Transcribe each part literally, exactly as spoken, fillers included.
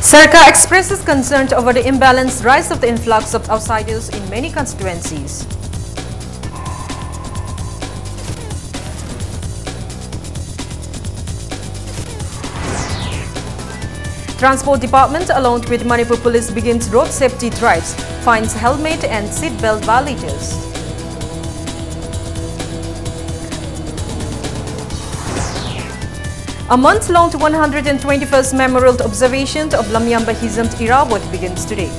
Sarkar expresses concern over the imbalanced rise of the influx of outsiders in many constituencies. Transport Department along with Manipur Police begins road safety drives, fines helmet and seat belt violators. A month-long one hundred twenty-first Memorial Observation of Lamyamba Hizam Irawat begins today.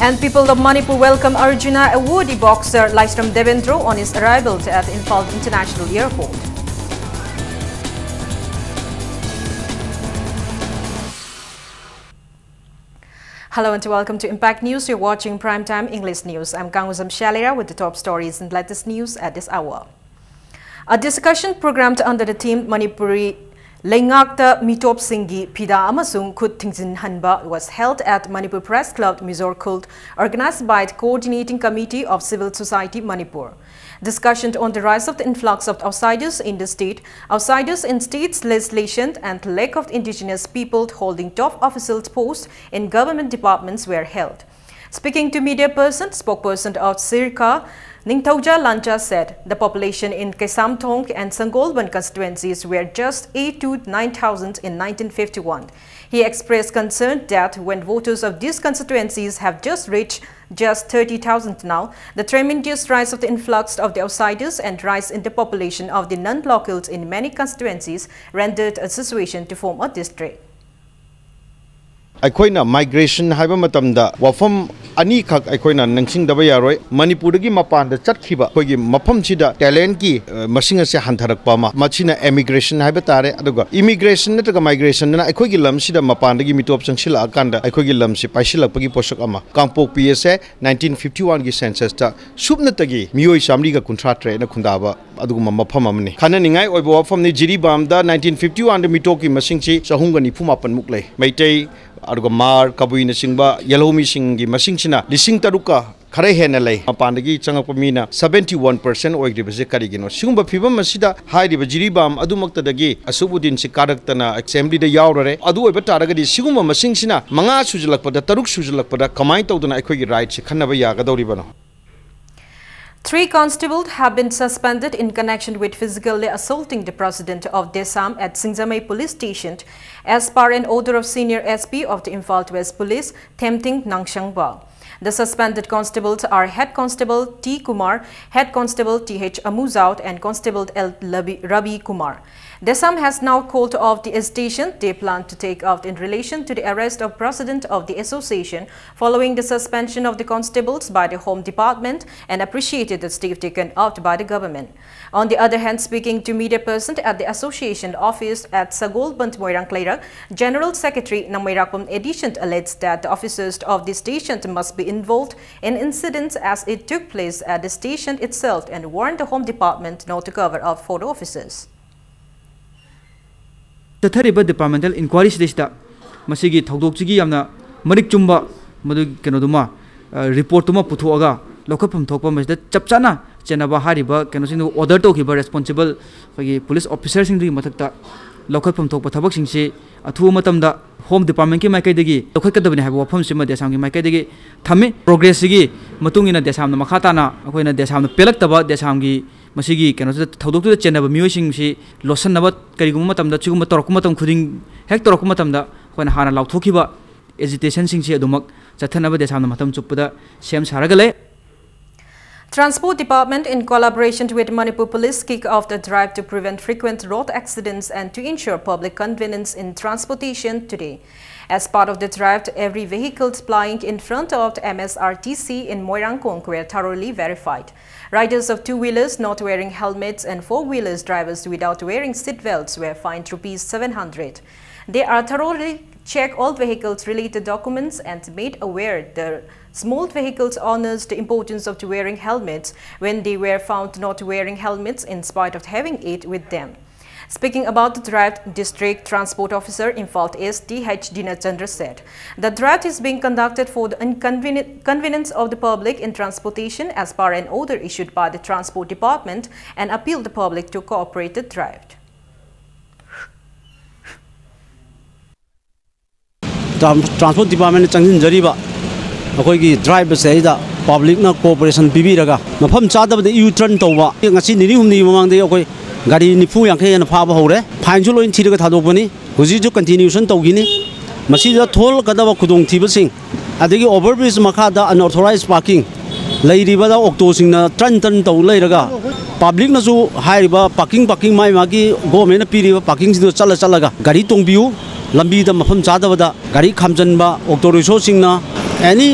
And people of Manipur welcome Arjuna awardee boxer Laishram Devendra on his arrival at Imphal International Airport. Hello and welcome to Impact News. You're watching Prime Time English News. I'm Kanguzam Shalira with the top stories and latest news at this hour. A discussion programmed under the theme Manipuri Leingakta Mitopsinggi Pida Amasung Khut Thingzin Hanba was held at Manipur Press Club, Mizoram Cult, organized by the Coordinating Committee of Civil Society Manipur. Discussion on the rise of the influx of outsiders in the state, outsiders in state's legislation, and lack of indigenous people holding top official posts in government departments were held. Speaking to media person, spokesperson of Sirkar, Ningthouja Lancha said the population in Kaisamthong and Sangolban constituencies were just eight to nine thousand in nineteen fifty-one. He expressed concern that when voters of these constituencies have just reached just thirty thousand now, the tremendous rise of the influx of the outsiders and rise in the population of the non-locals in many constituencies rendered a situation to form a district. ꯑꯩꯈꯣꯏꯅ migration ꯍꯥꯏꯕ ꯃꯇꯝꯗ ꯋꯥꯐꯝ ꯑꯅꯤꯈꯛ ꯑꯩꯈꯣꯏꯅ ꯅꯤꯡꯁꯤꯡꯗꯕ ꯌꯥꯔꯣꯏ꯫ ꯃꯅꯤꯄꯨꯔꯗꯒꯤ ꯃꯄꯥꯟꯗ ꯆꯠꯈꯤꯕ ꯑꯩꯈꯣꯏꯒꯤ ꯃꯐꯝꯁꯤꯗ ꯇꯦꯂꯦꯟꯠꯀꯤ, ꯑ, ꯃꯁꯤꯡ ꯑꯁꯦ ꯍꯟꯊꯔꯛꯄ ꯑꯃ, ꯃꯁꯤꯅ ꯑꯦꯃꯤꯒ꯭ꯔꯦꯁꯟ ꯍꯥꯏꯕ ꯇꯥꯔꯦ꯫ ꯑꯗꯨꯒ ꯏꯃꯤꯒ꯭ꯔꯦꯁꯟ ꯅꯠꯇ꯭ꯔꯒ ꯃꯥꯏꯒ꯭ꯔꯦꯁꯟꯗꯅ ꯑꯩꯈꯣꯏꯒꯤ ꯂꯝꯁꯤꯗ ꯃꯄꯥꯟꯗꯒꯤ ꯃꯤꯇꯣꯞ ꯆꯪꯁꯤꯜꯂꯛꯑꯀꯥꯟꯗ ꯑꯩꯈꯣꯏꯒꯤ ꯂꯝꯁꯤ ꯄꯥꯏꯁꯤꯜꯂꯛꯄꯒꯤ ꯄꯣꯠꯁꯛ ꯑꯃ꯫ ꯀꯥꯡꯄꯣꯛꯄꯤ ꯑꯁꯦ ꯅꯥꯏꯟꯇꯤꯟ ꯐꯤꯐꯇꯤ ꯋꯥꯟꯒꯤ ꯁꯦꯟꯁꯁꯇ ꯁꯨꯞꯅꯇꯒꯤ ꯃꯤꯑꯣꯏ ꯆꯥꯃꯔꯤꯒ ꯀꯨꯟꯊ꯭ꯔꯥ ꯇꯔꯦꯠꯅ ꯈꯨꯟꯗꯥꯕ ꯑꯗꯨꯒꯨꯝꯕ ꯃꯐꯝ ꯑꯃꯅꯤ꯫ ꯈꯟꯅꯅꯤꯡꯉꯥꯏ ꯑꯣꯏꯕ ꯋꯥꯐꯝꯅꯤ, ꯖꯤꯔꯤꯕꯥꯝꯗ ꯅꯥꯏꯟꯇꯤꯟ ꯐꯤꯐꯇꯤ ꯋꯥꯟꯗ ꯃꯤꯇꯣꯞꯀꯤ ꯃꯁꯤꯡꯁꯤ ꯆꯍꯨꯝꯒ ꯅꯤꯐꯨ ꯃꯥꯄꯟꯃꯨꯛ ꯂꯩ꯫ ꯃꯩꯇꯩ, ꯑꯗꯨꯒ ꯃꯥꯔ, ꯀꯕꯨꯏꯅꯆꯤꯡꯕ ꯌꯦꯜꯍꯧꯃꯤꯁꯤꯡꯒꯤ ꯃꯁꯤꯡꯁꯤꯅ ꯂꯤꯁꯤꯡ ꯇꯔꯨꯛꯀ ꯈꯔ ꯍꯦꯟꯅ ꯂꯩ꯫ ꯃꯄꯥꯟꯗꯒꯤ ꯆꯪꯉꯛꯄ ꯃꯤꯅ seventy one percent ꯑꯣꯏꯈ꯭ꯔꯤꯕꯁꯦ ꯀꯔꯤꯒꯤꯅꯣ? ꯁꯤꯒꯨꯝꯕ ꯐꯤꯕꯝ ꯑꯁꯤꯗ ꯍꯥꯏꯔꯤꯕ ꯖꯤꯔꯤꯕꯥꯝ ꯑꯗꯨꯃꯛꯇꯗꯒꯤ ꯑꯁꯨꯕꯨꯗꯤꯟꯁꯤ ꯀꯥꯔꯛꯇꯅ ꯑꯦꯁꯦꯝꯕ꯭ꯂꯤꯗ ꯌꯥꯎꯔꯔꯦ꯫ ꯑꯗꯨ ꯑꯣꯏꯕ ꯇꯥꯔꯒꯗꯤ ꯁꯤꯒꯨꯝꯕ ꯃꯁꯤꯡꯁꯤꯅ ꯃꯉꯥ ꯁꯨꯖꯜꯂꯛꯄꯗ, ꯇꯔꯨꯛ ꯁꯨꯖꯜꯂꯛꯄꯗ ꯀꯃꯥꯏꯅ ꯇꯧꯗꯅ ꯑꯩꯈꯣꯏꯒꯤ ꯔꯥꯏꯠꯁꯤ ꯈꯟꯅꯕ ꯌꯥꯒꯗꯧꯔꯤꯕꯅꯣ? Three constables have been suspended in connection with physically assaulting the president of DESAM at Singjamei Police Station, as per an order of Senior S P of the Imphal West Police, Themting Nangshangba. The suspended constables are Head Constable T Kumar, Head Constable Th Amuzaut, and Constable L Labi- Rabi Kumar. DESAM has now called off the agitation they plan to take out in relation to the arrest of President of the Association following the suspension of the constables by the Home Department and appreciated the step taken out by the government. On the other hand, speaking to media person at the association office at Sagolband Moirang Kleirak, General Secretary Nangmeirakpam Edition alleged that the officers of the station must be involved in incidents as it took place at the station itself and warned the Home Department not to cover up for the officers. ꯆꯠꯊꯔꯤꯕ departmental inquiry ꯁꯤꯗꯩꯁꯤꯗ ꯃꯁꯤꯒꯤ ꯊꯧꯗꯣꯛꯁꯤꯒꯤ ꯌꯥꯝꯅ ꯃꯔꯤꯛ ꯆꯨꯝꯕ ꯃꯗꯨꯒꯤ ꯀꯩꯅꯣꯗꯨꯃ, ꯑ, report ꯇꯨꯃ ꯄꯨꯊꯣꯛꯑꯒ ꯂꯧꯈꯠꯐꯝ ꯊꯣꯛꯄ ꯃꯁꯤꯗ ꯆꯞ ꯆꯥꯅ ꯆꯦꯟꯅꯕ ꯍꯥꯏꯔꯤꯕ ꯀꯩꯅꯣꯁꯤꯡꯗꯨ order ꯇꯧꯈꯤꯕ responsible ꯑꯩꯈꯣꯏꯒꯤ police officer ꯁꯤꯡꯗꯨꯒꯤ ꯃꯊꯛꯇ ꯂꯧꯈꯠꯐꯝ ꯊꯣꯛꯄ ꯊꯕꯛꯁꯤꯡꯁꯤ ꯑꯊꯨꯕ ꯃꯇꯝꯗ Home Department ꯀꯤ ꯃꯥꯏꯀꯩꯗꯒꯤ ꯂꯧꯈꯠꯀꯗꯕꯅꯤ ꯍꯥꯏꯕ ꯋꯥꯐꯝꯁꯤꯃ DESAM ꯒꯤ ꯃꯥꯏꯀꯩꯗꯒꯤ ꯊꯝꯃꯤ꯫ Progress ꯁꯤꯒꯤ ꯃꯇꯨꯡ ꯏꯟꯅ DESAM ꯅ ꯃꯈꯥ ꯇꯥꯅ ꯑꯩꯈꯣꯏꯅ DESAM ꯅ ꯄꯦꯜꯂꯛꯇꯕ DESAM ꯒꯤ ꯃꯁꯤꯒꯤ ꯀꯩꯅꯣꯁꯤꯗ ꯊꯧꯗꯣꯛꯇꯨꯗ ꯆꯦꯟꯅꯕ ꯃꯤꯑꯣꯏꯁꯤꯡꯁꯤ ꯂꯣꯠꯁꯤꯟꯅꯕ ꯀꯔꯤꯒꯨꯝꯕ ꯃꯇꯝꯗ ꯁꯤꯒꯨꯝꯕ ꯇꯧꯔꯛꯄ ꯃꯇꯝ ꯈꯨꯗꯤꯡ ꯍꯦꯛ ꯇꯧꯔꯛꯄ ꯃꯇꯝꯗ ꯑꯩꯈꯣꯏꯅ ꯍꯥꯟꯅ ꯂꯥꯎꯊꯣꯛꯈꯤꯕ agitation ꯁꯤꯡꯁꯤ ꯑꯗꯨꯃꯛ ꯆꯠꯊꯅꯕ DESAM ꯅ ꯃꯇꯝ ꯆꯨꯞꯄꯗ ꯁꯦꯝ ꯁꯥꯔꯒ ꯂꯩ꯫ Transport Department in collaboration with Manipur Police kick off the drive to prevent frequent road accidents and to ensure public convenience in transportation today. As part of the drive, every vehicle plying in front of the M S R T C in Moirangkong were thoroughly verified. Riders of two-wheelers not wearing helmets and four-wheelers drivers without wearing seat belts were fined rupees seven hundred. They are thoroughly check all vehicles related documents and made aware the small vehicles owners the importance of wearing helmets when they were found not wearing helmets in spite of having it with them. Speaking about the drive, District Transport Officer Imphal East Th Dinachandra said the drive is being conducted for the inconveni- convenience of the public in transportation as per an order issued by the Transport Department and appealed the public to cooperate the drive. Transport ꯗꯤꯄꯥꯔꯠꯃꯦꯟꯅ ꯆꯪꯁꯤꯟꯖꯔꯤꯕ ꯑꯩꯈꯣꯏꯒꯤ drive ꯑꯁꯦ ꯑꯩꯗ ꯄꯕ꯭ꯂꯤꯛꯅ cooperation ꯄꯤꯕꯤꯔꯒ ꯃꯐꯝ ꯆꯥꯗꯕꯗ U turn ꯇꯧꯕ, ꯉꯁꯤ ꯅꯤꯅꯤ ꯍꯨꯝꯅꯤꯒꯤ ꯃꯃꯥꯡꯗꯒꯤ ꯑꯩꯈꯣꯏ ꯒꯥꯔꯤ ꯅꯤꯐꯨ ꯌꯥꯡꯈꯩ ꯍꯦꯟꯅ ꯐꯥꯕ ꯍꯧꯔꯦ꯫ ꯐꯥꯏꯟꯁꯨ ꯂꯣꯏ ꯊꯤꯔꯒ ꯊꯥꯗꯣꯛꯄꯅꯤ꯫ ꯍꯧꯖꯤꯛꯁꯨ ꯀꯟꯇꯤꯅ꯭ꯌꯨꯁꯟ ꯇꯧꯈꯤꯅꯤ꯫ ꯃꯁꯤꯗ ꯊꯣꯛꯂꯛꯀꯗꯕ ꯈꯨꯗꯣꯡꯊꯤꯕꯁꯤꯡ, ꯑꯗꯒꯤ ꯑꯣꯚꯔ ꯕ꯭ꯔꯤꯖ ꯃꯈꯥꯗ ꯑꯟꯑꯣꯊꯣꯔꯥꯏꯖ ꯄꯥꯔꯀꯤꯡ ꯂꯩꯔꯤꯕꯗ ꯑꯣꯛꯇꯣꯁꯤꯡꯅ ꯇꯔꯟ ꯇꯔꯟ ꯇꯧ ꯂꯩꯔꯒ, ꯄꯕ꯭ꯂꯤꯛꯅꯁꯨ ꯍꯥꯏꯔꯤꯕ ꯄꯥꯔꯀꯤꯡ, ꯄꯥꯔꯀꯤꯡ ꯃꯥꯒꯤ ꯃꯥꯒꯤ ꯒꯣꯔꯃꯦꯟꯅ ꯄꯤꯔꯤꯕ ꯄꯥꯔꯀꯤꯡꯁꯤꯡꯗꯨ ꯆꯠꯂ ꯆꯠꯂꯒ ꯒꯥꯔꯤ ꯇꯣꯡꯕꯤꯌꯨ꯫ ꯂꯝꯕꯤꯗ ꯃꯐꯝ ꯆꯥꯗꯕꯗ ꯒꯥꯔꯤ ꯈꯥꯝꯖꯟꯕ, ꯑꯣꯛꯇꯣ ꯔꯤꯛꯁꯣꯁꯤꯡꯅ ꯑꯦꯅꯤ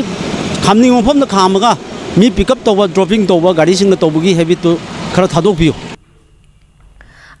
ꯈꯥꯝꯅꯤꯡꯕ ꯃꯐꯝꯗ ꯈꯥꯝꯃꯒ ꯃꯤ ꯄꯤꯛ ꯑꯞ ꯇꯧꯕ, ꯗ꯭ꯔꯣꯞꯄꯤꯡ ꯇꯧꯕ, ꯒꯥꯔꯤꯁꯤꯡꯅ ꯇꯧꯕꯒꯤ ꯍꯦꯕꯤꯠꯇꯨ ꯈꯔ ꯊꯥꯗꯣꯛꯄꯤꯌꯨ꯫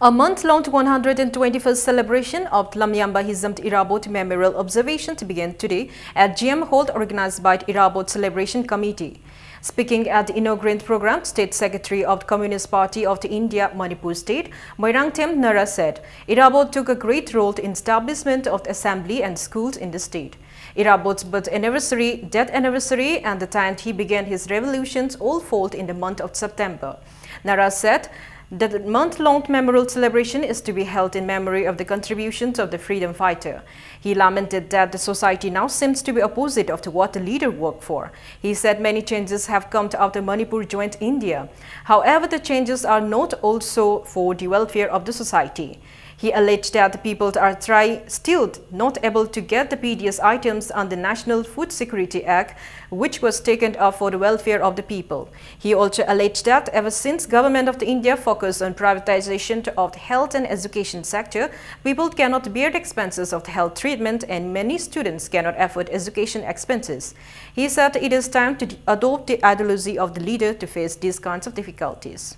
A month-long one hundred twenty-first celebration of Lamyamba Hizam Irabot Memorial Observation to begin today at G M Hall, organized by Irabot Celebration Committee. Speaking at the inaugural program, State Secretary of the Communist Party of the India, Manipur State, Moirangthem Nara said Irabot took a great role in establishment of the assembly and schools in the state. Irabot's birth anniversary, death anniversary, and the time he began his revolutions all fall in the month of September. Nara said that the month-long memorial celebration is to be held in memory of the contributions of the freedom fighter. He lamented that the society now seems to be opposite of what the leader worked for. He said many changes have come after Manipur joined India. However, the changes are not also for the welfare of the society. He alleged that the people are try, still not able to get the P D S items under National Food Security Act, which was taken up for the welfare of the people. He also alleged that ever since Government of the India focused on privatization of the health and education sector, people cannot bear the expenses of the health treatment and many students cannot afford education expenses. He said it is time to adopt the ideology of the leader to face these kinds of difficulties.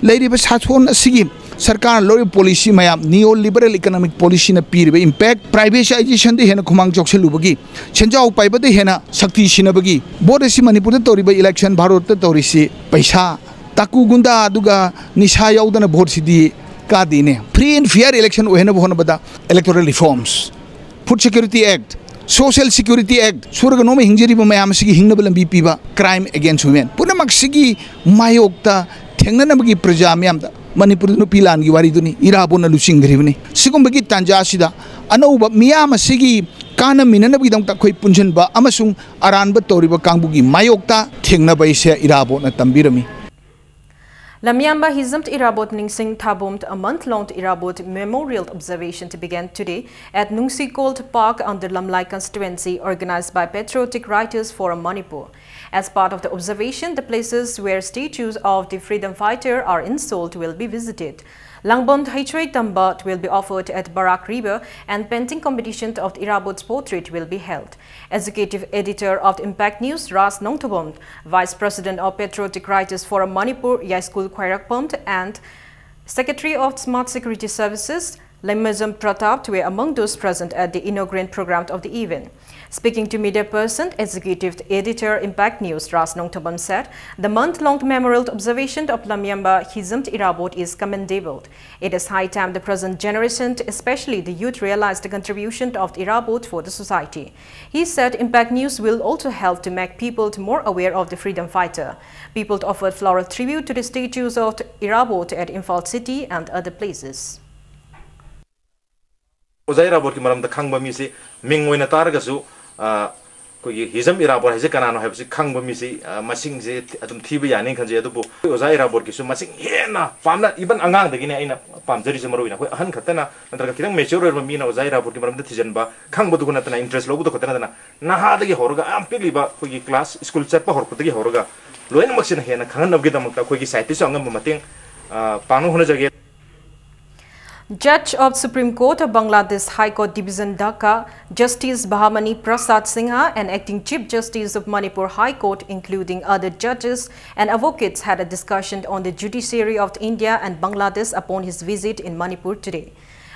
ꯂꯩꯔꯤꯕ ꯁꯥꯁꯣꯟ ꯑꯁꯤꯒꯤ ꯁꯔꯀꯥꯔꯅ ꯂꯧꯔꯤꯕ policy ꯃꯌꯥꯝ, ꯅꯤꯑꯣ liberal economic ꯄꯣꯂꯤꯁꯤꯅ ꯄꯤꯔꯤꯕ impact, ꯄ꯭ꯔꯥꯏꯚꯦꯁꯥꯏꯖꯦꯁꯟꯗ ꯍꯦꯟꯅ ꯈꯨꯃꯥꯡ ꯆꯥꯎꯁꯤꯜꯂꯨꯕꯒꯤ, ꯁꯦꯟꯖꯥꯎ ꯄꯥꯏꯕꯗ ꯍꯦꯟꯅ ꯁꯛꯇꯤ ꯁꯤꯟꯅꯕꯒꯤ, ꯚꯣꯠ ꯑꯁꯤ ꯃꯅꯤꯄꯨꯔꯗ ꯇꯧꯔꯤꯕ ꯏꯂꯦꯛꯁꯟ, ꯚꯥꯔꯠꯇ ꯇꯧꯔꯤꯁꯤ ꯄꯩꯁꯥ, ꯇꯥꯀꯨ ꯒꯨꯟꯗꯥ ꯑꯗꯨꯒ ꯅꯤꯁꯥ ꯌꯥꯎꯗꯅ ꯚꯣꯠꯁꯤꯗꯤ ꯀꯥꯗꯦꯅꯦ꯫ Free and fair election ꯑꯣꯏꯍꯟꯅꯕ ꯍꯣꯠꯅꯕꯗ electoral reforms, Food Security Act, Social Security Act, ꯁꯨꯔꯒ ꯅꯣꯝꯃ ꯍꯤꯡꯖꯔꯤꯕ ꯃꯌꯥꯝ ꯑꯁꯤꯒꯤ ꯍꯤꯡꯅꯕ ꯂꯝꯕꯤ ꯄꯤꯕ, crime against women, ꯄꯨꯝꯅꯃꯛꯁꯤꯒꯤ ꯃꯥꯌꯣꯛꯇ ꯊꯦꯡꯅꯅꯕꯒꯤ ꯄ꯭ꯔꯖꯥ ꯃꯤꯌꯥꯝꯗ ꯃꯅꯤꯄꯨꯔꯗ ꯅꯨꯄꯤ ꯂꯥꯟꯒꯤ ꯋꯥꯔꯤꯗꯨꯅꯤ ꯏꯔꯥꯕꯣꯠꯅ ꯂꯨꯆꯤꯡꯈ꯭ꯔꯤꯕꯅꯤ꯫ ꯁꯤꯒꯨꯝꯕꯒꯤ ꯇꯥꯟꯖꯥ ꯑꯁꯤꯗ ꯑꯅꯧꯕ ꯃꯤꯌꯥꯝ ꯑꯁꯤꯒꯤ ꯀꯥꯟꯅꯃꯤꯟꯅꯅꯕꯒꯤꯗꯃꯛꯇ ꯑꯩꯈꯣꯏ ꯄꯨꯟꯁꯤꯟꯕ ꯑꯃꯁꯨꯡ ꯑꯔꯥꯟꯕ ꯇꯧꯔꯤꯕ ꯀꯥꯡꯕꯨꯒꯤ ꯃꯥꯌꯣꯛꯇ ꯊꯦꯡꯅꯕ ꯑꯩꯁꯦ ꯏꯔꯥꯕꯣꯠꯅ ꯇꯝꯕꯤꯔꯝꯃꯤ꯫ Lamyamba Hizam Irabot Ningsing Thabum, a month-long Irabot memorial observation to begin today at Nungsi Gold Park under Lamlai constituency, organized by Patriotic Writers Forum Manipur. As part of the observation, the places where statues of the freedom fighter are installed will be visited. Langbon Haichwei Tambat will be offered at Barak River and painting competition of the Irabot's portrait will be held. Executive Editor of Impact News, Ras Nongtobom, Vice President of Patriotic Writers Forum Manipur, Yaiskul Khwairakpam, and Secretary of Smart Security Services, Lemazam Pratap, were among those present at the inaugurant program of the event. Speaking to media person, Executive Editor, Impact News, Ras Nongtobam, said the month-long memorial observation of Lamyamba Hizam Irabot is commendable. It is high time the present generation, especially the youth, realize the contribution of the Irabot for the society. He said Impact News will also help to make people more aware of the freedom fighter. People offered floral tribute to the statues of Irabot at Imphal City and other places. ꯑꯣꯖꯥ ꯏꯔꯥꯕꯣꯠꯀꯤ ꯃꯔꯝꯗ ꯈꯪꯕ ꯃꯤꯁꯤ ꯃꯤꯡ ꯑꯣꯏꯅ ꯇꯥꯔꯒꯁꯨ, ꯑ, ꯑꯩꯈꯣꯏꯒꯤ ꯍꯤꯖꯝ ꯏꯔꯥꯕꯣꯠ ꯍꯥꯏꯁꯦ ꯀꯅꯥꯅꯣ ꯍꯥꯏꯕꯁꯤ ꯈꯪꯕ ꯃꯤꯁꯤ, ꯑ, ꯃꯁꯤꯡꯁꯦ ꯊꯤ-, ꯑꯗꯨꯝ ꯊꯤꯕ ꯌꯥꯅꯤ ꯈꯟꯖꯩ꯫ ꯑꯗꯨꯕꯨ ꯑꯩꯈꯣꯏ ꯑꯣꯖꯥ ꯏꯔꯥꯕꯣꯠꯀꯤꯁꯨ ꯃꯁꯤꯡ ꯍꯦꯟꯅ ꯄꯥꯝꯅ, even ꯑꯉꯥꯡꯗꯒꯤꯅꯦ ꯑꯩꯅ ꯄꯥꯝꯖꯔꯤꯁꯦ꯫ ꯃꯔꯨ ꯑꯣꯏꯅ ꯑꯩꯈꯣꯏ ꯑꯍꯟ ꯈꯛꯇꯅ ꯅꯠꯇ꯭ꯔꯒ ꯈꯤꯇꯪ mature ꯑꯣꯏꯔꯕ ꯃꯤꯅ ꯑꯣꯖꯥ ꯏꯔꯥꯕꯣꯠꯀꯤ ꯃꯔꯝꯗ ꯊꯤꯖꯤꯟꯕ ꯈꯪꯕꯗꯨ ꯅꯠꯇꯅ, interest ꯂꯧꯕꯗꯨ ꯈꯛꯇ ꯅꯠꯇꯅ, ꯅꯍꯥꯗꯒꯤ ꯍꯧꯔꯒ ꯌꯥꯝ ꯄꯤꯛꯂꯤꯕ ꯑꯩꯈꯣꯏꯒꯤ class school ꯆꯠꯄ ꯍꯧꯔꯛꯄꯗꯒꯤ ꯍꯧꯔꯒ ꯂꯣꯏꯅꯃꯛꯁꯤꯅ ꯍꯦꯟꯅ ꯈꯪꯍꯟꯅꯕꯒꯤꯗꯃꯛꯇ ꯑꯩꯈꯣꯏꯒꯤ side ꯇꯒꯤꯁꯨ ꯑꯉꯝꯕ ꯃꯇꯦꯡ, ꯑ, ꯄꯥꯡꯅꯕ ꯍꯣꯠꯅꯖꯒꯦ꯫ Judge of Supreme Court of Bangladesh High Court Division Dhaka, Justice Bahamani Prasad Singha and Acting Chief Justice of Manipur High Court, including other judges and advocates, had a discussion on the judiciary of India and Bangladesh upon his visit in Manipur today.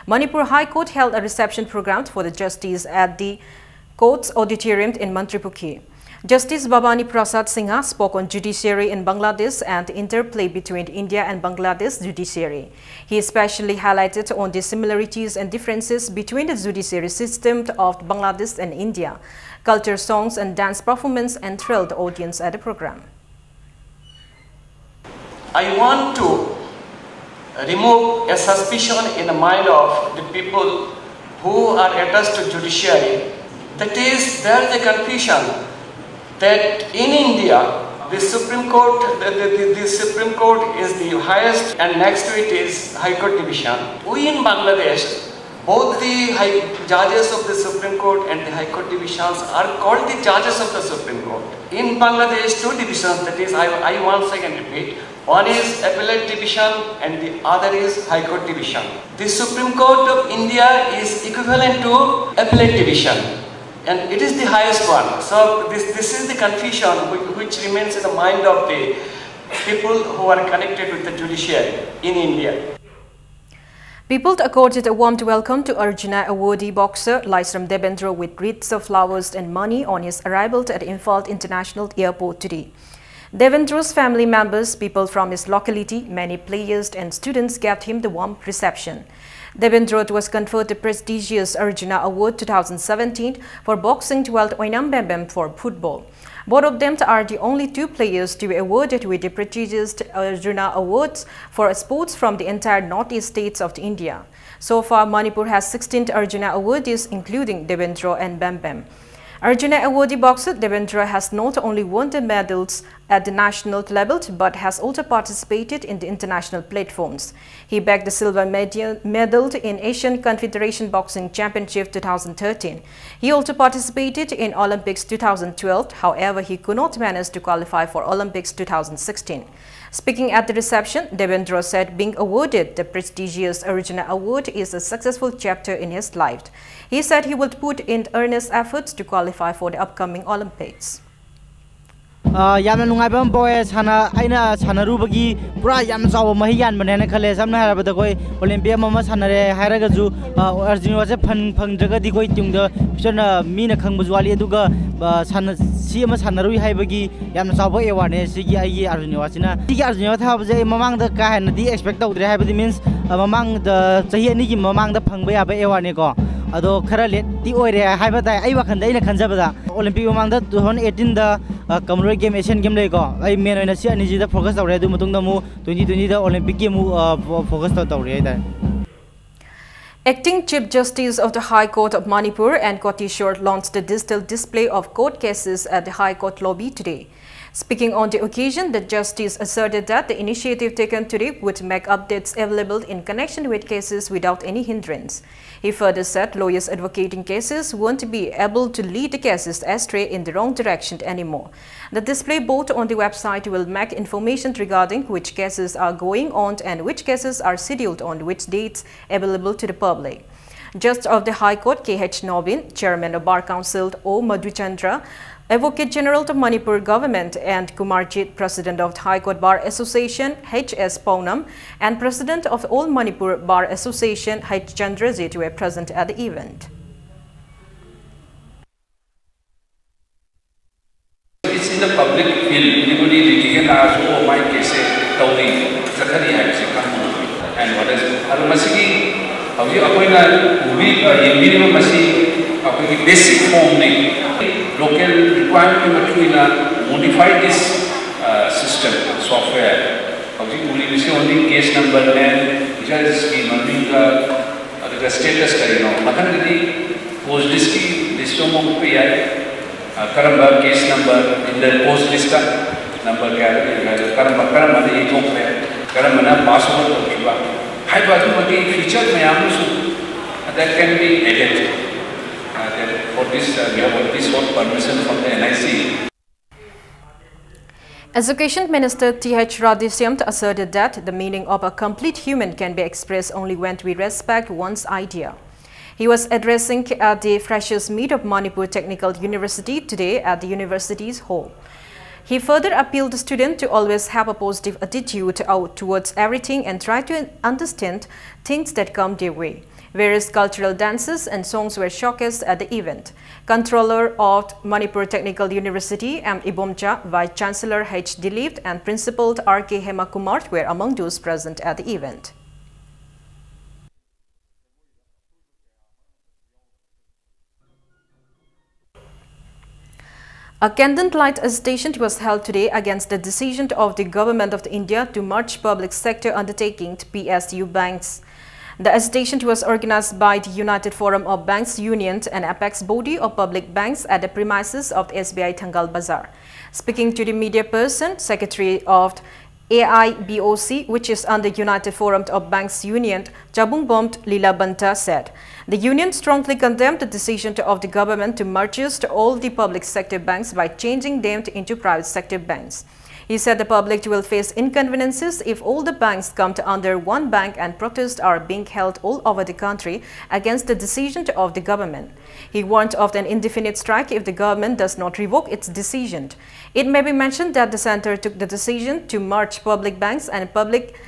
Manipur High Court held a reception program for the justice at the court's auditorium in Mantripukhi. Justice Bhabani Prasad Singha spoke on judiciary in Bangladesh and interplay between India and Bangladesh judiciary. He especially highlighted on the similarities and differences between the judiciary system of Bangladesh and India. Culture, songs and dance performance enthralled the audience at the program. I want to remove a suspicion in the mind of the people who are attached to judiciary. That is, there is a confusion that in India, the Supreme Court, the, the, the, the Supreme Court is the highest, and next to it is High Court Division. We in Bangladesh, both the high, judges of the Supreme Court and the High Court divisions are called the judges of the Supreme Court. In Bangladesh, two divisions, that is, I, I once again repeat, one is appellate division and the other is High Court division. The Supreme Court of India is equivalent to appellate division and it is the highest one. So this, this is the confusion which, which remains in the mind of the people who are connected with the judiciary in India. People accorded a warm welcome to Arjuna awardee boxer Laisram Devendra with wreaths of flowers and money on his arrival at Imphal International Airport today. Devendro's family members, people from his locality, many players and students gave him the warm reception. Devendra was conferred the prestigious Arjuna Award two thousand seventeen for boxing, while Oinam Bembem for football. Both of them are the only two players to be awarded with the prestigious Arjuna Awards for sports from the entire northeast states of India. So far, Manipur has sixteen Arjuna awardees, including Devendra and Bembem. Arjuna awardee boxer Devendra has not only won the medals at the national level but has also participated in the international platforms. He bagged the silver medal in Asian Confederation Boxing Championship two thousand thirteen. He also participated in Olympics two thousand twelve. However, he could not manage to qualify for Olympics two thousand sixteen. Speaking at the reception, Devendra said being awarded the prestigious Arjuna Award is a successful chapter in his life. He said he would put in earnest efforts to qualify for the upcoming Olympics. ꯑ, ꯌꯥꯝꯅ ꯅꯨꯡꯉꯥꯏꯕ ꯑꯃ ꯄꯣꯛꯑꯦ꯫ ꯁꯥꯟꯅ-, ꯑꯩꯅ ꯁꯥꯟꯅꯔꯨꯕꯒꯤ ꯄꯨꯔꯥ ꯌꯥꯝꯅ ꯆꯥꯎꯕ ꯃꯍꯩ ꯌꯥꯟꯕꯅꯦꯅ ꯈꯜꯂꯦ꯫ ꯁꯝꯅ ꯍꯥꯏꯔꯕꯗ ꯑꯩꯈꯣꯏ ꯑꯣꯂꯦꯝꯄꯤꯛ ꯑꯃ ꯑꯃ ꯁꯥꯟꯅꯔꯦ ꯍꯥꯏꯔꯒꯁꯨ, ꯑ, ꯑꯥꯔꯖꯨꯟ ꯑꯦꯋꯥꯔꯗꯁꯦ ꯐꯪ-, ꯐꯪꯗ꯭ꯔꯒꯗꯤ ꯑꯩꯈꯣꯏ ꯇꯨꯡꯗ ꯐ꯭ꯌꯨꯆꯔꯅ ꯃꯤꯅ ꯈꯪꯕꯁꯨ ꯋꯥꯠꯂꯤ꯫ ꯑꯗꯨꯒ, ꯑ, ꯁꯥꯟꯅ-, ꯁꯤ ꯑꯃ ꯁꯥꯟꯅꯔꯨꯏ ꯍꯥꯏꯕꯒꯤ ꯌꯥꯝꯅ ꯆꯥꯎꯕ ꯑꯦꯋꯥꯔꯗꯅꯦ ꯁꯤꯒꯤ ꯑꯩꯒꯤ ꯑꯥꯔꯖꯨꯟ ꯑꯦꯋꯥꯔꯗꯁꯤꯅ꯫ ꯁꯤꯒꯤ ꯑꯥꯔꯖꯨꯟ ꯑꯦꯋꯥꯔꯗ ꯊꯥꯕꯁꯦ ꯑꯩ ꯃꯃꯥꯡꯗ ꯀꯥ ꯍꯦꯟꯅꯗꯤ ꯑꯦꯛꯁꯄꯦꯛ ꯇꯧꯗ꯭ꯔꯦ꯫ ꯍꯥꯏꯕꯗꯤ ꯃꯤꯟꯁ, ꯑ, ꯃꯃꯥꯡꯗ ꯆꯍꯤ ꯑꯅꯤꯒꯤ ꯃꯃꯥꯡꯗ ꯐꯪꯕ ꯌꯥꯕ ꯑꯦꯋꯥꯔꯗꯅꯦꯀꯣ꯫ ꯑꯗꯣ ꯈꯔ ꯂꯦꯠꯇꯤ ꯑꯣꯏꯔꯦ ꯍꯥꯏꯕ ꯇꯥꯏ ꯑꯩ ꯋꯥꯈꯜꯗ, ꯑꯩꯅ ꯈꯟꯖꯕꯗ꯫ ꯑꯣꯂꯦꯝꯄꯤꯛ ꯃꯃꯥꯡꯗ two thousand eighteen-ꯗ, ꯑ, ꯀꯃꯟꯋꯦꯜꯊ ꯒꯦꯝ, ꯑꯦꯁꯤꯌꯥꯟ ꯒꯦꯝ ꯂꯩꯀꯣ꯫ ꯑꯩ ꯃꯦꯟ ꯑꯣꯏꯅ ꯁꯤ ꯑꯅꯤꯁꯤꯗ ꯐꯣꯀꯁ ꯇꯧꯔꯦ꯫ ꯑꯗꯨ ꯃꯇꯨꯡꯗ ꯑꯃꯨꯛ twenty twenty-ꯗ ꯑꯣꯂꯦꯝꯄꯤꯛꯀꯤ ꯑꯃꯨꯛ, ꯑ, ꯐꯣ-, ꯐꯣꯀꯁ ꯇꯧ-, ꯇꯧꯔꯤ ꯍꯥꯏꯇꯥꯔꯦ꯫ Acting Chief Justice of the High Court of Manipur N Kotishore launched the digital display of court cases at the High Court lobby today. Speaking on the occasion, the justice asserted that the initiative taken today would make updates available in connection with cases without any hindrance. He further said lawyers advocating cases won't be able to lead the cases astray in the wrong direction anymore. The display board on the website will make information regarding which cases are going on and which cases are scheduled on which dates available to the public. Judge of the High Court K H Nobin, Chairman of Bar Council O Madhuchandra, Advocate General of Manipur Government and Kumar Jit, President of the High Court Bar Association H S Pounam, and President of All Manipur Bar Association H Chandra Jit were present at the event. It's in the public field. Anybody litigant asks, "Oh, my case is ꯇꯧꯔꯤ, ꯆꯠꯊꯔꯤ" ꯍꯥꯏꯕꯁꯤ ꯈꯪꯕ ꯉꯝꯃꯤ꯫ And what is, ꯑꯗꯣ ꯃꯁꯤꯒꯤ ꯍꯧꯖꯤꯛ ꯑꯩꯈꯣꯏꯅ ꯎꯕꯤ-, ꯑ, ꯌꯦꯡꯕꯤꯔꯤꯕ ꯃꯁꯤ ꯑꯩꯈꯣꯏꯒꯤ basic form-ꯅꯤ꯫ Local requirement-ꯀꯤ ꯃꯇꯨꯡ ꯏꯟꯅ modify this, ꯑ, system, software꯫ ꯍꯧꯖꯤꯛ ꯎꯔꯤꯕꯁꯤ only case number-ꯅꯦ, judge-ꯀꯤ ꯃꯃꯤꯡꯒ, ꯑꯗꯨꯒ status ꯀꯔꯤꯅꯣ꯫ ꯃꯊꯪꯗꯗꯤ post list-ꯀꯤ list-ꯁꯨ ꯑꯃꯨꯛ ꯎꯠꯄ ꯌꯥꯏ꯫ ꯑ, ꯀꯔꯝꯕ case number in the post list-ꯇ number ꯀꯌꯥꯗ ꯂꯩꯕ ꯍꯥꯏꯗꯣ, ꯀꯔꯝꯕ, ꯀꯔꯝꯕꯅ ꯌꯩꯊꯣꯛꯈ꯭ꯔꯦ, ꯀꯔꯝꯕꯅ pass over ꯇꯧꯈꯤꯕ ꯍꯥꯏꯕ ꯑꯗꯨꯝꯕꯒꯤ feature ꯃꯌꯥꯝ ꯑꯃꯁꯨ that can be added꯫ Uh, that for this, uh, we have already sought permission from the N I C. Education Minister Th Radheshyam asserted that the meaning of a complete human can be expressed only when we respect one's idea. He was addressing at the Freshers Meet of Manipur Technical University today at the university's hall. He further appealed the students to always have a positive attitude out towards everything and try to understand things that come their way. Various cultural dances and songs were showcased at the event. Controller of Manipur Technical University, M Ibomcha, Vice Chancellor H Dilip, and Principal R K Hemakumar were among those present at the event. A candlelight agitation was held today against the decision of the Government of India to merge public sector undertaking, P S U, banks. The agitation was organized by the United Forum of Banks Union, an apex body of public banks, at the premises of the S B I Thangal Bazar. Speaking to the media person, Secretary of A I B O C, which is under United Forum of Banks Union, Chabungbom Lilabanta said, the union strongly condemned the decision of the government to merge all the public sector banks by changing them into private sector banks. He said the public will face inconveniences if all the banks come to under one bank, and protests are being held all over the country against the decision of the government. He warned of an indefinite strike if the government does not revoke its decision. It may be mentioned that the center took the decision to merge public banks, and public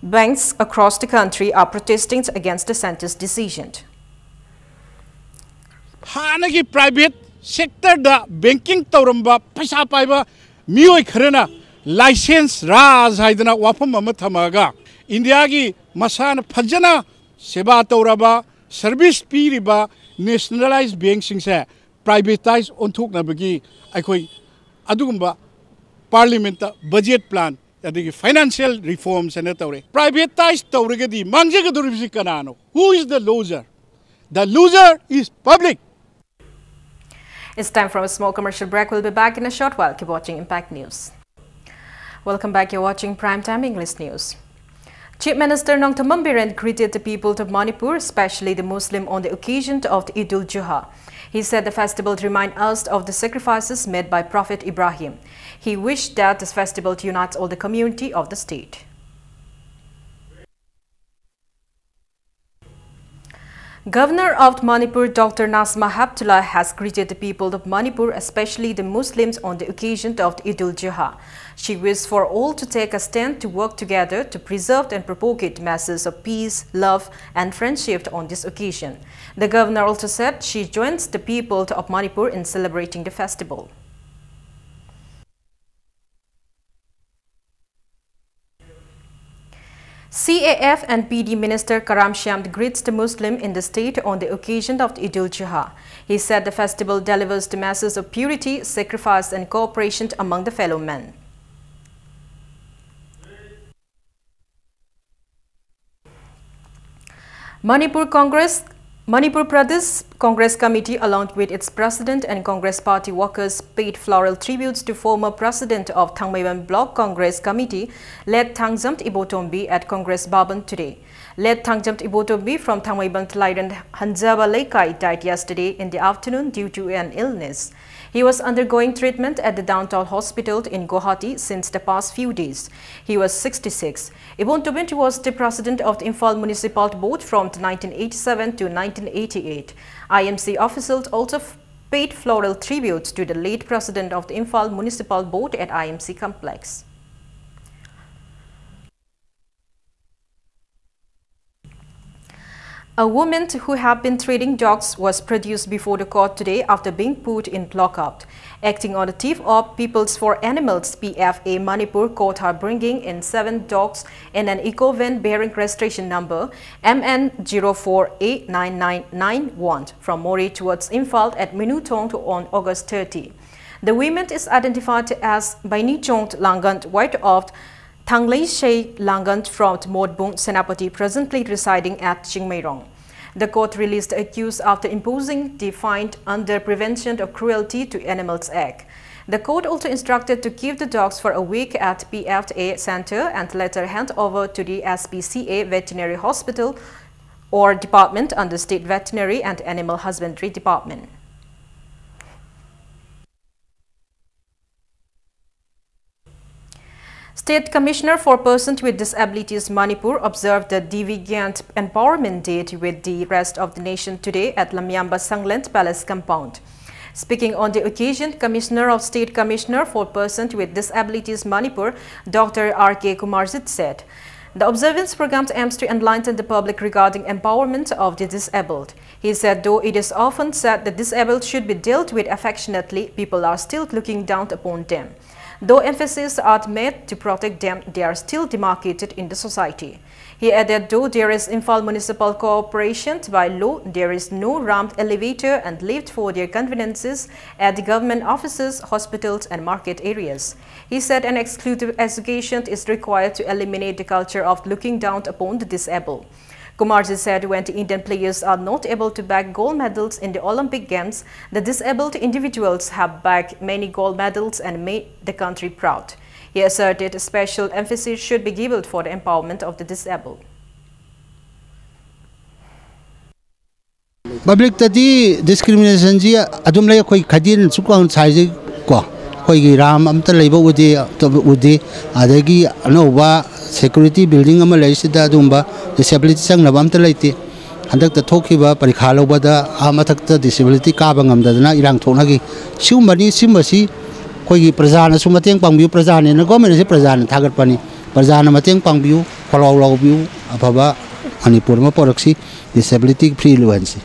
banks across the country are protesting against the center's decision. ꯍꯥꯟꯅꯒꯤ private sectorꯗ banking ꯇꯧꯔꯝꯕ ꯄꯩꯁꯥ ꯄꯥꯏꯕ ꯃꯤꯑꯣꯏ ꯈꯔꯅ license ꯔꯥꯖ ꯍꯥꯏꯗꯅ ꯋꯥꯐꯝ ꯑꯃ ꯊꯝꯃꯒ ꯏꯟꯗꯤꯌꯥꯒꯤ ꯃꯁꯥꯅ ꯐꯖꯅ ꯁꯦꯕꯥ ꯇꯧꯔꯕ service ꯄꯤꯔꯤꯕ nationalized bankꯁꯤꯡꯁꯦ privatize ꯑꯣꯟꯊꯣꯛꯅꯕꯒꯤ ꯑꯩꯈꯣꯏ ꯑꯗꯨꯒꯨꯝꯕ parliamentꯇ budget plan ꯑꯗꯒꯤ financial reforms ꯍꯥꯏꯅ ꯇꯧꯔꯦ꯫ Privatize ꯇꯧꯔꯒꯗꯤ ꯃꯥꯡꯖꯒꯗꯧꯔꯤꯕꯁꯤ ꯀꯅꯥꯅꯣ? Who is the loser? The loser is public. It's time for a small commercial break. We'll be back in a short while. Keep watching Impact News. Welcome back. You're watching Prime Time English News. Chief Minister Nongthymmam Biren greeted the people of Manipur, especially the Muslim, on the occasion of the Eid ul-Juha. He said the festival remind us of the sacrifices made by Prophet Ibrahim. He wished that this festival unites all the community of the state. Governor of Manipur, Doctor Najma Heptulla, has greeted the people of Manipur, especially the Muslims, on the occasion of Eid ul-Juha. She wished for all to take a stand to work together to preserve and propagate messages of peace, love, and friendship on this occasion. The governor also said she joins the people of Manipur in celebrating the festival. C A F and P D Minister Karam Shyam greets the Muslim in the state on the occasion of Eid ul-Juha. He said the festival delivers the message of purity, sacrifice, and cooperation among the fellow men. Manipur Congress, Manipur Pradesh Congress Committee, along with its president and Congress party workers, paid floral tributes to former president of Thangmeiban Block Congress Committee, late Thangjamt Ibotombi, at Congress Bhavan today. Late Thangjamt Ibotombi from Thangmeiban Thlairen Hanjaba Leikai died yesterday in the afternoon due to an illness. He was undergoing treatment at the Downtown Hospital in Guwahati since the past few days. He was sixty-six. Ibotombi was the president of the Imphal Municipal Board from nineteen eighty-seven to nineteen eighty-eight. I M C officials also f-, paid floral tributes to the late president of the Imphal Municipal Board at I M C complex. A woman who had been trading dogs was produced before the court today after being put in lockup. Acting on the tip of People's for Animals, P F A Manipur, court are bringing in seven dogs in an eco van bearing registration number M N zero four eight nine nine nine one from Moreh towards Imphal at Mynutong on August thirty. The woman is identified as Bainichong Langant, wife of Thangleishei Langant from Motbung, Senapati, presently residing at Chingmeirong. The court released the accused after imposing the fine under Prevention of Cruelty to Animals Act. The court also instructed to keep the dogs for a week at P F A center and later hand over to the S P C A veterinary hospital or department under State Veterinary and Animal Husbandry Department. State Commissioner for Persons with Disabilities Manipur observed the Divyangyan Empowerment Day with the rest of the nation today at Lamyamba Sanglen Palace compound. Speaking on the occasion, Commissioner of State Commissioner for Persons with Disabilities Manipur, Doctor R K Kumarjit said, the observance program aims to enlighten the public regarding empowerment of the disabled. He said, though it is often said the disabled should be dealt with affectionately, people are still looking down upon them. Though emphasis are made to protect them, they are still demarcated in the society. He added, though there is Imphal Municipal Corporation by law, there is no ramp, elevator and lift for their conveniences at the government offices, hospitals and market areas. He said an exclusive education is required to eliminate the culture of looking down upon the disabled. Kumarjit said when the Indian players are not able to bag gold medals in the Olympic Games, the disabled individuals have bagged many gold medals and made the country proud. He asserted special emphasis should be given for the empowerment of the disabled. ꯄꯕ꯭ꯂꯤꯛꯇꯗꯤ ꯗꯤꯁꯀ꯭ꯔꯤꯃꯤꯅꯦꯁꯟꯁꯤ ꯑꯗꯨꯝ ꯂꯩ꯫ ꯑꯩꯈꯣꯏ ꯈꯩꯗꯦꯜ ꯁꯨꯛ ꯋꯥꯡ ꯁꯥꯏꯁꯦ ꯀꯣ, ꯑꯩꯈꯣꯏꯒꯤ ꯔꯥꯝ ꯑꯝꯇ ꯂꯩꯕ ꯎꯗꯦ, ꯑꯇꯣꯞꯄ ꯎꯗꯦ꯫ ꯑꯗꯒꯤ ꯑꯅꯧꯕ ꯁꯦꯀ꯭ꯌꯨꯔꯤꯇꯤ ꯕꯤꯜꯗꯤꯡ ꯑꯃ ꯂꯩꯔꯤꯁꯤꯗ ꯑꯗꯨꯒꯨꯝꯕ ꯗꯤꯁꯦꯕꯤꯂꯤꯇꯤ ꯆꯪꯅꯕ ꯑꯝꯇ ꯂꯩꯇꯦ꯫ ꯍꯟꯗꯛꯇ ꯊꯣꯛꯈꯤꯕ ꯄꯔꯤꯈꯥ ꯂꯧꯕꯗ ꯑꯥ ꯃꯊꯛꯇ ꯗꯤꯁꯦꯕꯤꯂꯤꯇꯤ ꯀꯥꯕ ꯉꯝꯗꯗꯅ ꯏꯔꯥꯡ ꯊꯣꯛꯅꯈꯤ꯫ ꯁꯤꯒꯨꯝꯕꯅꯤ꯫ ꯁꯤꯒꯨꯝꯕꯁꯤ ꯑꯩꯈꯣꯏꯒꯤ ꯄ꯭ꯔꯖꯥꯅꯁꯨ ꯃꯇꯦꯡ ꯄꯥꯡꯕꯤꯌꯨ꯫ ꯄ꯭ꯔꯖꯥꯅꯦꯅ, ꯒꯣꯔꯃꯦꯟ ꯑꯁꯤ ꯄ꯭ꯔꯖꯥꯅ ꯊꯥꯒꯠꯄꯅꯤ꯫ ꯄ꯭ꯔꯖꯥꯅ ꯃꯇꯦꯡ ꯄꯥꯡꯕꯤꯌꯨ, ꯈꯣꯜꯂꯥꯎ ꯂꯥꯎꯕꯤꯌꯨ꯫ ꯑꯐꯕ ꯃꯅꯤꯄꯨꯔ ꯑꯃ ꯄꯣꯔꯛꯁꯤ, ꯗꯤꯁꯦꯕꯤꯂꯤꯇꯤ free ꯑꯣꯏꯍꯟꯁꯤ꯫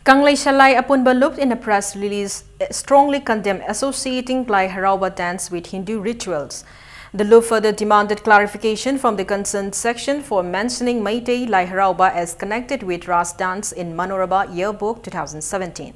Kangleisalai Apunba Lup in a press release strongly condemned associating Lai Harauba dance with Hindu rituals. The Lup further demanded clarification from the concerned section for mentioning Meitei Lai Harauba as connected with Ras dance in Manorama Yearbook two thousand seventeen.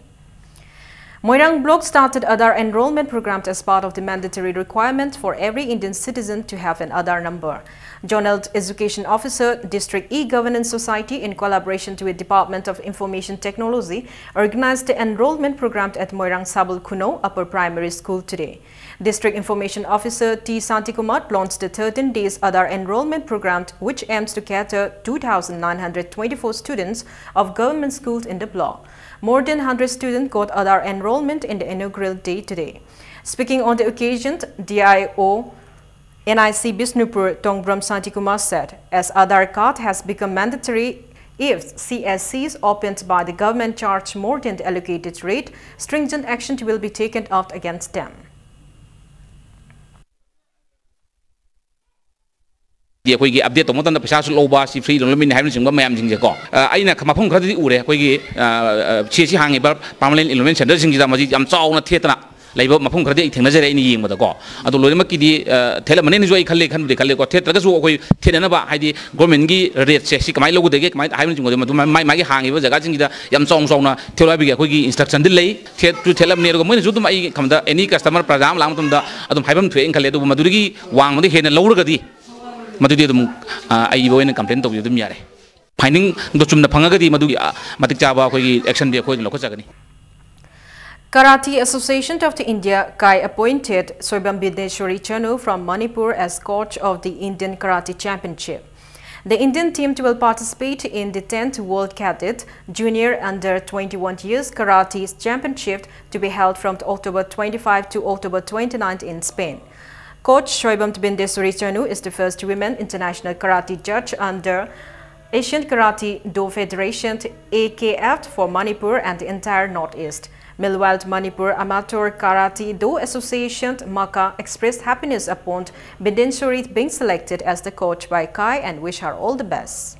Moirang Block started Aadhaar enrollment program as part of the mandatory requirement for every Indian citizen to have an Aadhaar number. Zonal Education Officer, District E-Governance Society, in collaboration with Department of Information Technology, organized the enrollment program at Moirang Sabul Khunou Upper Primary School today. District Information Officer T Santikumar launched the thirteen days Aadhaar enrollment program, which aims to cater two thousand nine hundred twenty-four students of government schools in the block. More than one hundred students got Aadhaar enrollment in the inaugural day today. Speaking on the occasion, D I O N I C Bishnupur Tongbram Santikumar said, as Aadhaar card has become mandatory, if C S Cs opened by the government charge more than the allocated rate, stringent action will be taken out against them. ꯑꯩꯈꯣꯏꯒꯤ update ꯇꯧꯕ ꯃꯇꯝꯗ ꯄꯩꯁꯥꯁꯨ ꯂꯧꯕ, ꯁꯤ free ꯗꯦꯕꯂꯞꯃꯦꯟꯅꯤ ꯍꯥꯏꯕꯅꯆꯤꯡꯕ ꯃꯌꯥꯝꯁꯤꯡꯁꯦꯀꯣ꯫ ꯑ, ꯑꯩꯅ ꯃꯐꯝ ꯈꯔꯗꯗꯤ ꯎꯔꯦ, ꯑꯩꯈꯣꯏꯒꯤ, ꯑ, ꯑ, ꯁꯤ ꯑꯁꯤ ꯍꯥꯡꯉꯤꯕ ꯄꯥꯔꯃꯅꯦꯟ ꯑꯦꯟꯔꯣꯜꯃꯦꯟ ꯁꯦꯟꯇꯔꯁꯤꯡꯁꯤꯗ ꯃꯁꯤ ꯌꯥꯝ ꯆꯥꯎꯅ ꯊꯦꯠꯇꯅ ꯂꯩꯕ ꯃꯐꯝ ꯈꯔꯗꯤ ꯑꯩ ꯊꯦꯡꯅꯖꯔꯦ ꯑꯩꯅ ꯌꯦꯡꯕꯗꯀꯣ꯫ ꯑꯗꯣ ꯂꯣꯏꯅꯃꯛꯀꯤꯗꯤ, ꯑ, ꯊꯦꯠꯂꯝꯃꯅꯤꯅꯁꯨ ꯑꯩ ꯈꯜꯂꯦ, ꯈꯟꯕꯨꯗꯤ ꯈꯜꯂꯦꯀꯣ꯫ ꯊꯦꯠꯇ꯭ꯔꯒꯁꯨ ꯑꯩꯈꯣꯏ ꯊꯦꯠꯅꯅꯕ, ꯍꯥꯏꯗꯤ ꯒꯣꯔꯃꯦꯟꯒꯤ ꯔꯦꯠꯁꯦ ꯁꯤ ꯀꯃꯥꯏꯅ ꯂꯧꯒꯗꯒꯦ, ꯀꯃꯥꯏꯅ ꯍꯥꯏꯕꯅꯆꯤꯡꯕꯗꯣ, ꯃꯗꯨ ꯃꯥꯏ, ꯃꯥꯏ, ꯃꯥꯒꯤ ꯍꯥꯡꯉꯤꯕ ꯖꯒꯥꯁꯤꯡꯁꯤꯗ ꯌꯥꯝ ꯆꯥꯎꯅ ꯆꯥꯎꯅ ꯊꯦꯠꯂꯣ ꯍꯥꯏꯕꯒꯤ ꯑꯩꯈꯣꯏꯒꯤ ꯏꯟꯁꯇ꯭ꯔꯛꯁꯟꯗꯤ ꯂꯩ꯫ ꯊꯦꯠꯁꯨ ꯊꯦꯠꯂꯝꯅꯤ꯫ ꯑꯗꯨꯒ ꯃꯣꯏꯅꯁꯨ ꯑꯗꯨꯝ ꯑꯩ ꯈꯟꯕꯗ ꯑꯦꯅꯤ ꯀꯁꯇꯃꯔ, ꯄ꯭ꯔꯖꯥ ꯑꯃ ꯂꯥꯛꯄ ꯃꯇꯝꯗ ꯑꯗꯨꯝ ꯍꯥꯏꯐꯝ ꯊꯣꯛꯑꯦꯅ ꯈꯜꯂꯦ꯫ ꯑꯗꯨꯕꯨ ꯃꯗꯨꯗꯒꯤ ꯋꯥꯡꯃꯗ ꯍꯦꯟꯅ ꯂꯧꯔꯒꯗꯤ ꯃꯗꯨꯗꯤ ꯑꯗꯨꯝ, ꯑ, ꯑꯏꯕ ꯑꯣꯏꯅ ꯀꯝꯄ꯭ꯂꯦꯟ ꯇꯧꯕꯤꯕ ꯑꯗꯨꯝ ꯌꯥꯔꯦ꯫ ꯐꯥꯏꯟꯗꯤꯡꯗꯣ ꯆꯨꯝꯅ ꯐꯪꯉꯒꯗꯤ ꯃꯗꯨꯒꯤ, ꯑ, ꯃꯇꯤꯛ ꯆꯥꯕ ꯑꯩꯈꯣꯏꯒꯤ ꯑꯦꯛꯁꯟꯗꯤ ꯑꯩꯈꯣꯏꯅ ꯂꯧꯈꯠꯆꯒꯅꯤ꯫ Karate Association of the India, kai, appointed Soibam Bindeswari Chanu from Manipur as coach of the Indian Karate Championship. The Indian team will participate in the tenth World Cadet Junior Under twenty-one Years Karate Championship to be held from October twenty-five to October twenty-ninth in Spain. Coach Soibam Bindeswari Chanu is the first women international karate judge under Asian Karate Do Federation, A K F, for Manipur and the entire Northeast. Meanwhile, Manipur Amateur Karate Do Association, MAKA, expressed happiness upon Bindeswari being selected as the coach by kai and wish her all the best.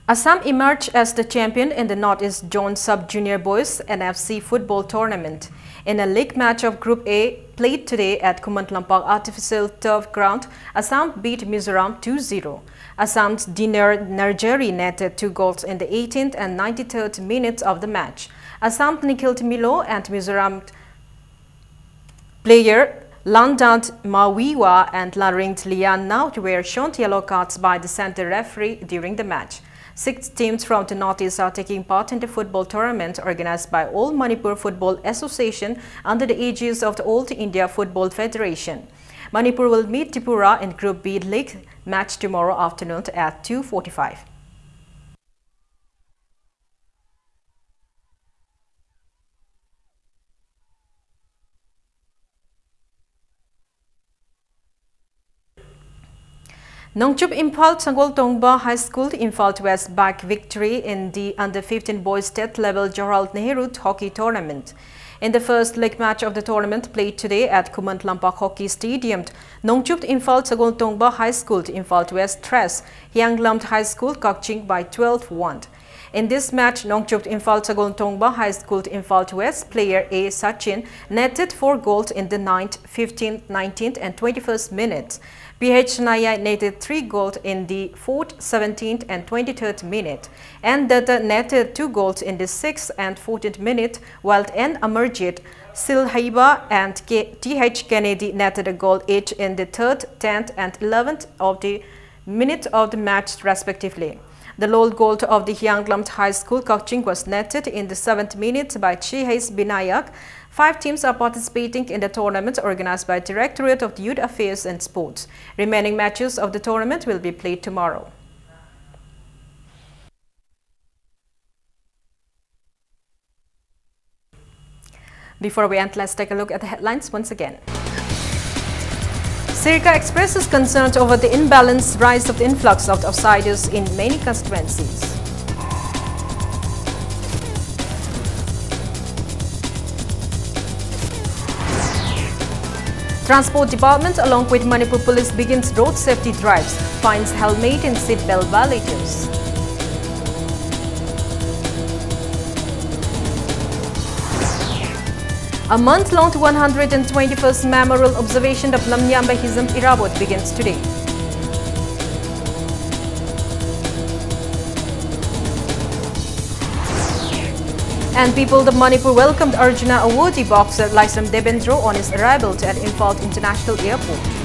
Assam emerged as the champion in the Northeast Zone Sub-Junior Boys N F C football tournament. In a league match of Group A played today at Khuman Lampak Artificial Turf Ground, Assam beat Mizoram two zero. Assam's Dinar Narjari netted two goals in the eighteenth and ninety-third minutes of the match. Assam's Nikhil Timilo and Mizoram player Landant Mawiwa and Laringt Lian Naut were shown yellow cards by the center referee during the match. Six teams from the Northeast are taking part in the football tournament organized by All Manipur Football Association under the aegis of the All India Football Federation. Manipur will meet Tripura in Group B league match tomorrow afternoon at two forty-five. Nongchup Imphal Sagoltongba High School, Imphal West bagged victory in the under fifteen boys state level Jawaharlal Nehru Hockey Tournament. In the first leg match of the tournament played today at Khumman Lampak Hockey Stadium, Nongchup Imphal Sagoltongba High School, Imphal West thrashed Hianglam High School, Kakching by twelve one. In this match, Nongchup Imphal Sagoltongba High School, Imphal West player A Sachin netted four goals in the ninth, fifteenth, nineteenth and twenty-first minutes. P H Naya netted three goals in the fourth, seventeenth and twenty-third minute, and Dutta netted two goals in the sixth and fourteenth minute, while N Amarjit, Silhaiba and K-, T H Kennedy netted a goal each in the third, tenth and eleventh of the minute of the match respectively. The lone goal of the Hianglam High School, Kakching, was netted in the seventh minute by Chihais Binayak. Five teams are participating in the tournament organized by Directorate of Youth Affairs and Sports. Remaining matches of the tournament will be played tomorrow. Before we end, let's take a look at the headlines once again. Sirkap expresses concerns over the imbalanced rise of the influx of outsiders in many constituencies. Transport Department along with Manipur Police begins road safety drives, finds helmet and seat belt violators. A month-long one hundred twenty-first Memorial Observation of Lamyamba Hizam Irabot begins today. And People of Manipur welcomed Arjuna awardee boxer Laisram Debendro on his arrival at Imphal International Airport.